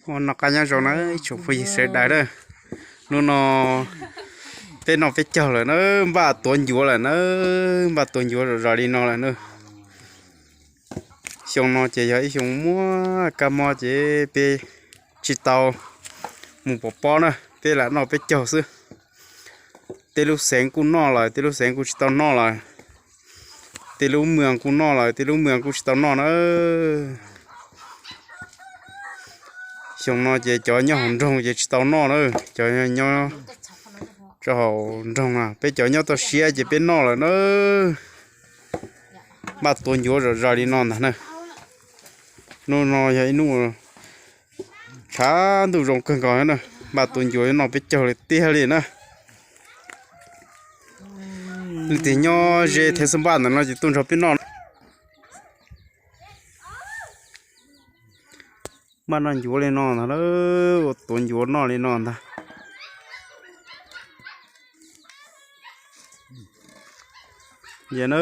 Ua noj qab nyob zoo na ib tsoom phooj ywg sawv daws na. Hnub no peb noj peb caug lawm na, npaj tuav ncuav lawm na, npaj tuav ncuav zom zaws li no lawm na. Xyoo no ces yog ib xyoo muaj kab mob ces peb tsis tau mus pov pob na, peb lam noj peb caug xwb. Tej lub xeev kuj noj lawm, tej lub xeev kuj tsis tau noj lawm. Tej lub moos kuj noj lawm, tej lub moos kuj tsis tau noj na. Xyoo no ces cov nyob hauv nroog ces tsis tau noj na, cov nyob rau hauv nroog na, peb cov nyob toj siab ces peb noj lawm na. Npaj tuav ncuav zom zaws li no ntag na. Hnub no yog ib hnub tshav ntuj zoo kawg nkaus na, npaj tuav ncuav noj peb caug li tiag li na. Leej twg nyob ze thev xub npaj ntawm no ces tuaj nrog peb noj. Npaj noj ncuav li no ntag, ua tuav ncuav noj li no ntag. Yog na,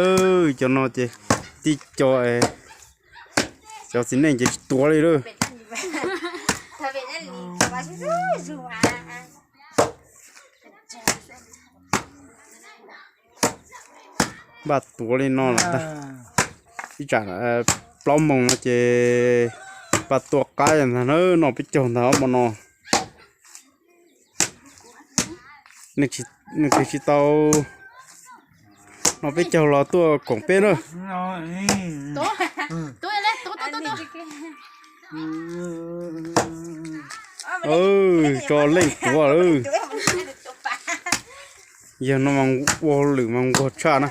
cov no ces tib co, cov txiv neej ces tsis tuav li lawm. Npaj tuav li no lawm ntag. Ib tsam plaub moos no ces npaj tua qab ntag na, noj peb caug ntag ob hmo no. Nws twb tsis tau noj peb caug los tuaj koom peb na. Tso leej tuav lawm. Yog no mas ua hauj lwm mas nquag tshaj na.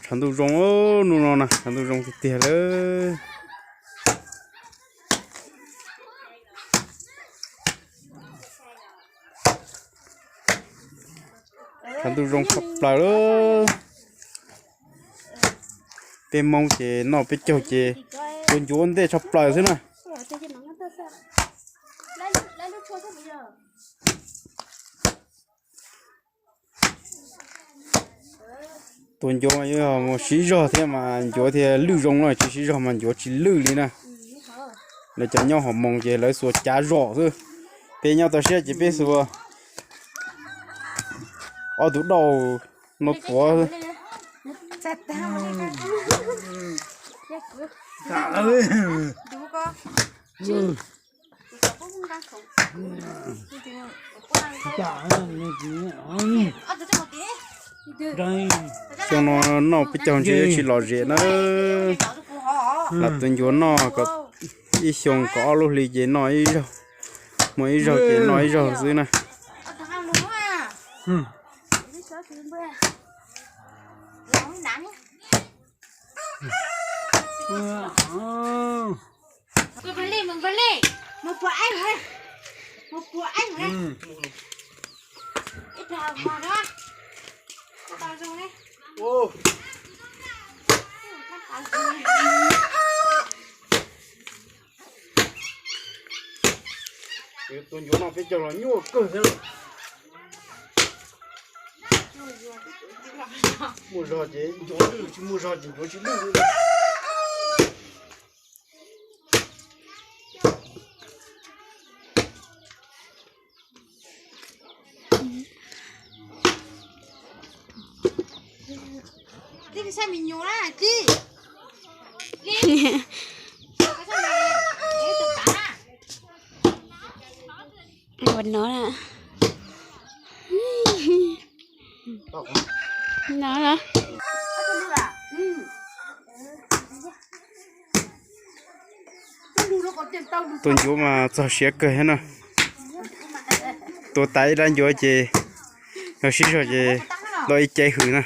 Tshav ntuj zoo, hnub no na tshav ntuj zoo tiag tiag lawm. Tshav ntuj zoo tshaj plaws lawm. Peb Hmoob ces noj peb caug ces tuav ncuav ua ntej tshaj plaws xwb na. Tuav ncuav mas yuav siv zog thiab mas ncuav thiaj lwj zoo na, tsis siv zog mas ncuav tsis lwj li na. Lawv cov nyob hauv moos ces lawv xuas cav zom xwb. Peb nyob toj siab ces peb xuas ob tug dauj no tuav. Xyoo no noj peb caug ntshe yuav tsis lom zem na. Lam tuav ncuav noj kom ib xyoo kom ob lub hli ces noj ib zaug, muaj ib zaug ces noj ib zaug xwb na. Tus ncuav no peb cog los nyuaj kawg thiab. Muaj zog ces ncuav lwj, tsis muaj zog ces ncuav tsis lwj li. Ua no na. No na. Tus ncuav mas txog siav kawg thiab na. Tuav tas ib rab ncuav ces yog sib zog ces tau ib ce hws na.